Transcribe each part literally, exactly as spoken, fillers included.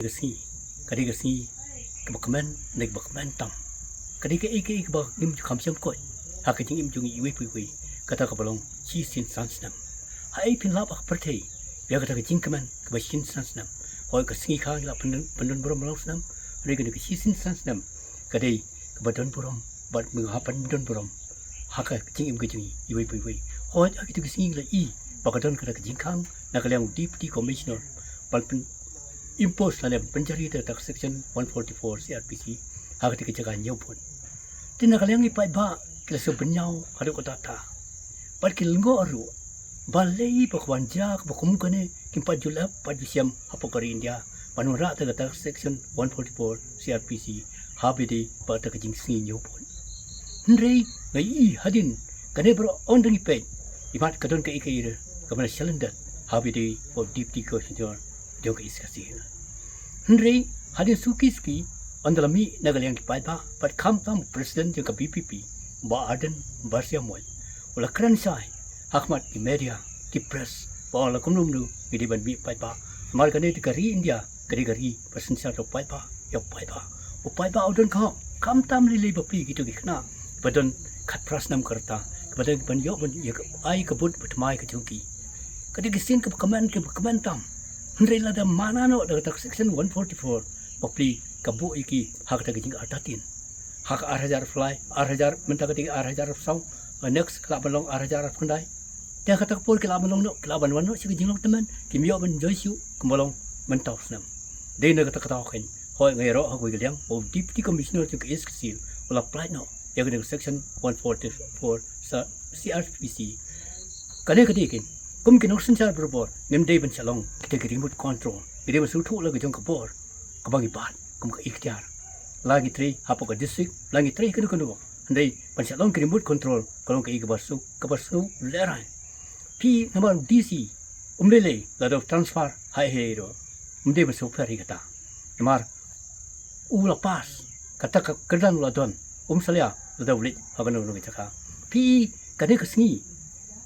Ka sngi ka dei ka sngi kaba kmen ne kaba kmen tam. Ka dei kaei kaei kaba ngim ju kham shem koit ha ka jingim jong ngi iwei pa iwei. Kata kaba long shisien san snem. Haei phin lap ha ka pyrthei ïa kata ka jingkmen kaba shisien san snem? Hooid, ka sngi kha ngi la pyndon, pyndon burom ba long snem. Hynrei kane ka shisien san snem ka dei kaba don burom bad ngi hap ban don burom ha ka jingim ka jong ngi iwei pa iwei. Hooid, ha kito ki sngi ngi la i ba ka don kata ka jingkhang na ka liang u Deputy Commissioner ban pyn impose lane ban pynjari da ka section one forty-four C R P C ha kata ka jaka ñiew vote. Te na ka liang ki paidbah ki la sngewbha ñiew haduh katta katta bad ki lyngngoh ruh balei ba ka wan jia kaba kum kane kim pat ju lap pat ju shem hapoh ka ri India ban wanrah da kata ka section one forty-four C R P C ha ba dei ba kata ka jingsngi ñiew vote. Hynrei nga i hadien kane baroh ong dang i peit, imat ka don kaei kaei ruh kaba na shalyndet ha ba dei ba u Deputy Commissioner jong ka East Khasi Hills. Hynrei hadien suki suki ynda la mih na ka liang ki paidbah bad khamtam u President jong ka V P P, Bah Ardent Basaiawmoit, u la kren shai ha khmat ki media, ki press, ba la kumno kumno ngi dei ban mih paidbah. Namar kane ka ri India ka dei ka ri ba synshar da u paidbah ïa u paidbah. U paidbah u don ka hok, khamtam lei lei bapli kito ki khynnah ba don khatphra snem ka rta, ba don ban ïoh ban ïa ka, ai ka vote ba thymmai ka jong ki. Ka dei ka sien kaba kmen, kaba kmen tam. Hynrei lada mana noh da kata ka section one forty-four, bapli ka buh ïa ki ha kata ka jingartatien. Ha ka ar hajar arphew lai, ar hajar, mynta ka dei ar hajar arphew saw, next ka lah ban long ar hajar arphew khyndai. Te ha kata ka por ki lah ban long noh, ki lah ban wan noh sha ka jinglong tymmen, kim ïoh ban enjoy shuh kumba long mynta u snem. Dei na kata ka daw kein, hooid, nga ïaroh ha kawei ka liang ba u Deputy Commissioner jong ka East Khasi Hills u la pynlait noh ïa kane ka section one forty-four C R P C. Kane ka dei kein, kum ki nongsynshar barabor ngim dei ban shah long kita ki remote control. Ngi dei ban sngewthuh la ka jong ka bor kaba ngi bat kum ka iktiar. La ngi trei hapoh ka district, la ngi trei kano kano, hynrei ban shah long ki remote control ka long kaei kaba shu, kaba shu lehraiñ. Phi, namar u D C um lei lei lada u transfer haei haei ruh, um dei ban sngewpher ïa kata. Namar u la pass, kata ka kyrdan u la don, um salia lada u leit ha kano kano ka jaka. Phi, kane ka sngi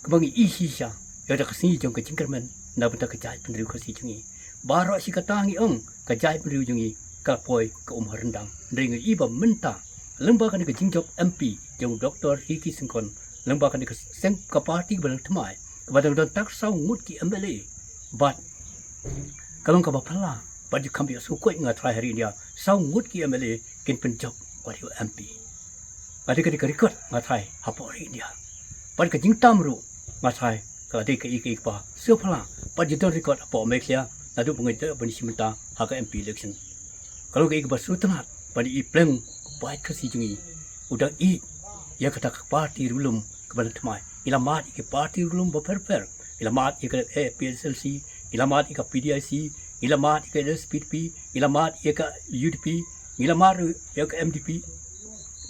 kaba ngi i shisha ïa kata ka sngi jong ka jingkyrmen na bynta ka jaitbynriew Khasi jong ngi. Baroh shi katta ngi ong ka jaitbynriew jong ngi ka la poi ka um ha ryndang. Hynrei ngi i ba mynta lyngba kane ka jingjop M P jong u Doctor Ricky Syngkon, lyngba kane ka seng, ka party kaba dang thymmai kaba dang don tang saw ngut ki M L A, bad ka long kaba phylla bad ju kham ïohsngew koit, nga tharai ha ri India saw ngut ki M L A kin pynjop wat ïa u M P. Ka dei, ka dei ka record, nga tharai, hapoh ri India. Bad ka jingtam ruh, nga tharai, ka la dei kaei kaei kaba sngewphylla bad ju don record hapoh Meghalaya naduh ba ngi dei ban ïashim bynta ha ka M P election. Ka long kaei kaba sngewtynnat ban i pleng u paid Khasi jong ngi u dang ïeit ïa kata ka party riewlum kaba dang thymmai. Ngi la mad ïa ki party riewlum bapher bapher. Ngi la mad ïa ka A P H L C, ngi la mad ïa ka P D I C, ngi la mad ïa ka S P D P, ngi la mad ïa ka U D P, ngi la mad ruh ïa ka M D P.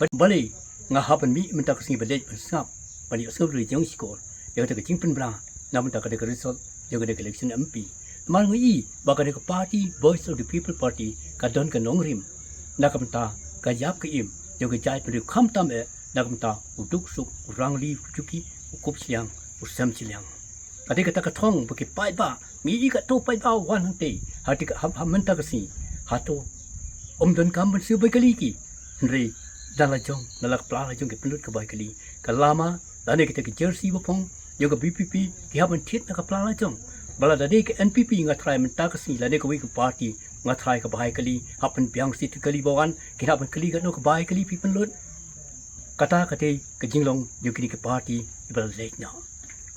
Bad balei nga hap ban mih mynta ka sngi ba leit ban sngap, ban ïohsngew da la jong shkor ïa kata ka jingpynbna na bynta kane ka result jong kane ka election M P. Namar nga i ba kane ka party, Voice of the People Party, ka don ka nongrim na ka bynta ka ïap ka im jong ka jaitbynriew, khamtam eh na ka bynta u duk suk, u rangli, u juki, u kup shiliang, u sem shiliang. Ka dei kata ka thong ba ki paidbah, ngi i kato paidbah wan hangtei, ha, ha, ha mynta ka sngi, hato um donkam ban siew bai kali ki? Hynrei na la jong, na la ka pla la jong ki pynlut ka bai kali. Ka lama lane kita ki jersey ba phong jong ka V P P ki hap ban thied na ka pla la jong. Ba lada dei ka N P P, nga tharai mynta ka sngi, lane kawei ka party, nga tharai ka bai kali, hap ban biang shi tu kali ba wan, kin hap ban kali katno ka bai kali phi pynlut. Kata ka dei ka jinglong jong kine ki party kiba la leit noh.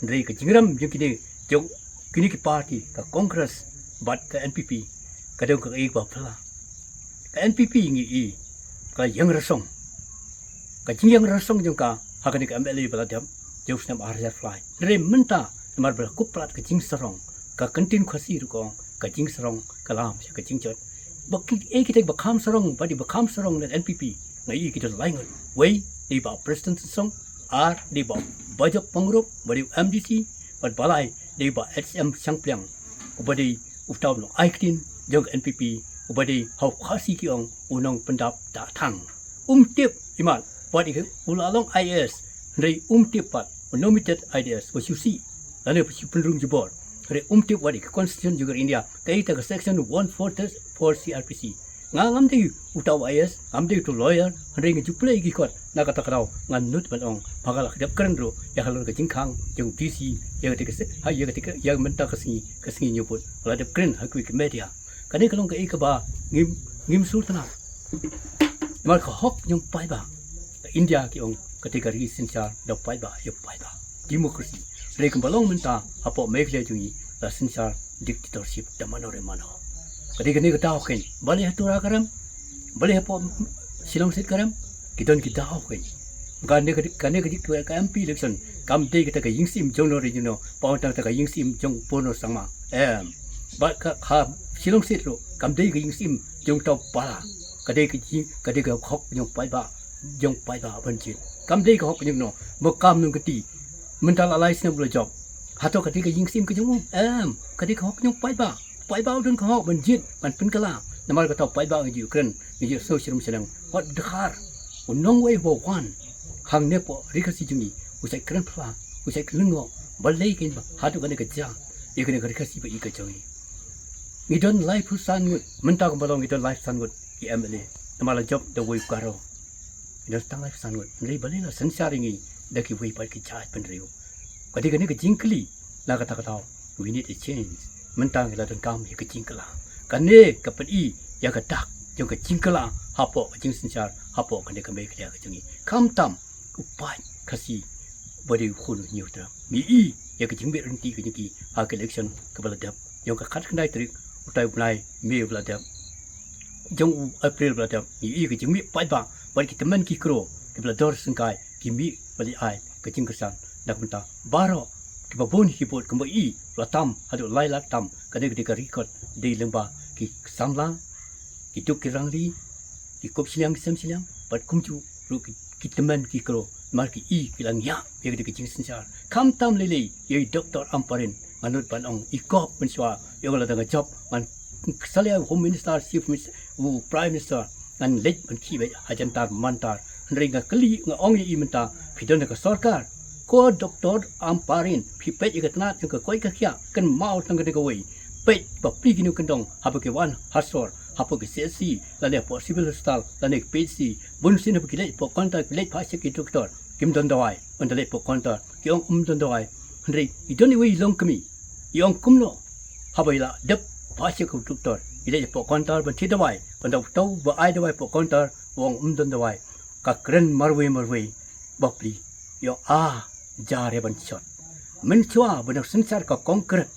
Hynrei ka jingrem jong kine, jong kine ki party, ka Congress bad ka N P P, ka dei kaei kaba phylla. Ka N P P ngi i ka la ïeng rasong. Ka jingïeng rasong jong ka ha kane ka M L A ba la dep jong u snem ar hajar arphew lai. Hynrei mynta namar ba la kup palat ka jingsarong, ka kyntien Khasi ruh ka ong, ka jingsarong ka lam sha ka jingjot. Ba kiei kita kiba kham sarong, ba dei ba kham sarong na N P P, nga i ki don lai ngut. Wei dei Bah Prestone Tynsong, ar dei Bah Bajop Pyngrope ba dei u M D C, bad ba lai dei Bah H M Shangpliang, uba dei uta u nongaiktien jong ka N P P, uba dei ha u Khasi ki ong u nongpyndap da thang. Um tip imat wat ïa ka, u la long I A S, hynrei um tip pat u nominated I A S, u shu sih lane u shu pynrung jubor. Hynrei um tip wat ïa ka constitution jong ka India, kaei kata ka section one forty, four C R P C. Nga ngam dei uta u I A S, ngam dei uta u lawyer, hynrei nga ju plie ïa ki kot na kata ka daw, nga nud ban ong ba nga la dep kren ruh ïa halor ka jingkhang jong u D C ïa kata ka se-, ha, ïa kata ka, ïa mynta ka sngi, ka sngi Hynñiewput. Nga la dep kren ha kiwei ki media. Kane ka long kaei kaba ngim, ngim sngewtynnat. Namar ka hok jong paidbah, ka India ki ong ka dei ka ri synshar da paidbah ïa paidbah, democracy. Hynrei kumba long mynta hapoh Meghalaya jong ngi, la synshar dictatorship da mano re mano. Ka dei kane ka daw kein, balei ha Tura ka rem, balei hapoh Shillong State ka rem, ki don ki daw kein. Kane ka, kane ka dik ka M P election kam dei kata ka ïing syiem jong no re jong no, ba ong tang kata ka ïing syiem jong Purno Sangma. Em, bad ka, ha Shillong State ruh kam dei ka ïing syiem jong uta u para. Ka dei ka jing, ka dei ka hok jong paidbah, jong paidbah ban jied. Kam dei ka hok jong no, ba kam nang kti. Mynta la lai snem u la jop. Hato ka dei ka ïing syiem ka jong u? Em, ka dei ka hok jong paidbah. Paidbah u don ka hok ban jied, ban pynkylla. Namar kata u paidbah ngi ju kren, ngi ju sngew shitom shaneng. Wat dkhar. U nongwei uba wan hangne hapoh ri Khasi jong ngi, u sa kren pla, u sa lyngngoh, balei kein ba haduh kane ka jia ïa kane ka ri Khasi ba i ka jong ngi. Ngi don laiphew san ngut, mynta kumba long ngi don laiphew san ngut ki M L A. Namar la jop da uwei u Garo. Ngi don tang laiphew san ngut, hynrei balei la synshar ïa ngi da kiwei pat ki jaitbynriew? Ka dei kane ka jingkylli. Na kata ka daw, we need a change. Mynta ngi la donkam ïa ka jingkylla. Kane ka pyni ïa ka dak jong ka jingkylla hapoh ka jingsynshar hapoh kane ka Meghalaya ka jong ngi. Khamtam u paid Khasi ba dei u khun u hynñiew tyrem. Ngi ïohi ïa ka jingmih ryntih ka jong ki ha ka election kaba la dep jong ka khatkhyndai tarik utai u bnai May ba la dep, jong u April ba la dep. Ngi ïohi ïa ka jingmih paidbah bad ki tymmen ki kro kiba la dor syngkai, ki mih ba la ai ka jingkyrshan na ka bynta baroh kiba bun ki vote kumba i la tam haduh lai lak tam. Kane ka dei ka record, dei lyngba ki samla, ki duk ki rangli, ki kup shiliang ki sem shiliang, bad kumjuh ruh ki, ki tymmen ki kro, namar ki i ki la ngiah ïa ka dei ka jingsynshar. Khamtam lei lei ïa i Doctor Ampareen, nga nud ban ong i kop mynshuwa ïa nga la dang jop, ngan salia u Home Minister, Chief Minister, u Prime Minister, ngan leit ban khie beit ha Jantar Mantar. Hynrei nga kylli, nga ong ïa i mynta, phi don ha ka sorkar. Ko Doctor Ampareen, phi peit ïa ka tnat jong ka koit ka khiah, kynmaw tang kane kawei. Peit bapli ki nongkyndong haba ki wan ha sor, hapoh ki C H C lane hapoh Civil Hospital lane ki P H C. Bunsien haba ki leit hapoh counter, ki leit phah sha ki doktor, kim don dawai. Ynda leit hapoh counter ki ong ym don dawai. Hynrei i don iwei i longkmie, i ong kumno haba i la dep phah sha ki doktor, i leit hapoh counter ban thied dawai, ynda uta uba ai dawai hapoh counter u ong ym don dawai. Ka kren marwei marwei, bapli. Ïoh, ah, jar ïa ban shot. Mynshuwa ba nang synshar ka Congress,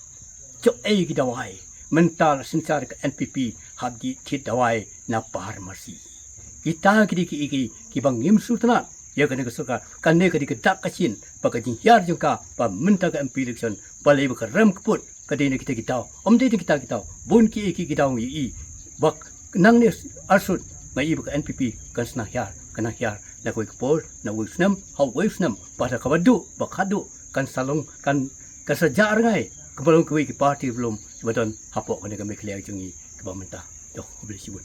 jop ei ki dawai. Mynta la synshar ka N P P, hap dih thied dawai na pharmacy. Kita ki dei ki, ki, kiba ngim sngewtynnat ïa kane ka sorkar. Kane ka dei ka dak ka shin ba ka jinghiar jong ka ba mynta ka M P election, balei ba ka rem ka put, ka dei na kita ki daw. Ym dei na kita ki daw, bun kiei kiei ki daw ngi ïohi. Bad nangne arsut nga ïohi ba ka N P P kan sa nang hiar, kan nang hiar na kawei ka por, na uwei u snem ha uwei u snem, bad ha kaba duh bad khatduh kan sa long, kan, kan sa jah rngai kumba long kiwei ki party ruh kiba don hapoh kane ka Meghalaya jong ngi kaba mynta. Ïoh, khublei shibun.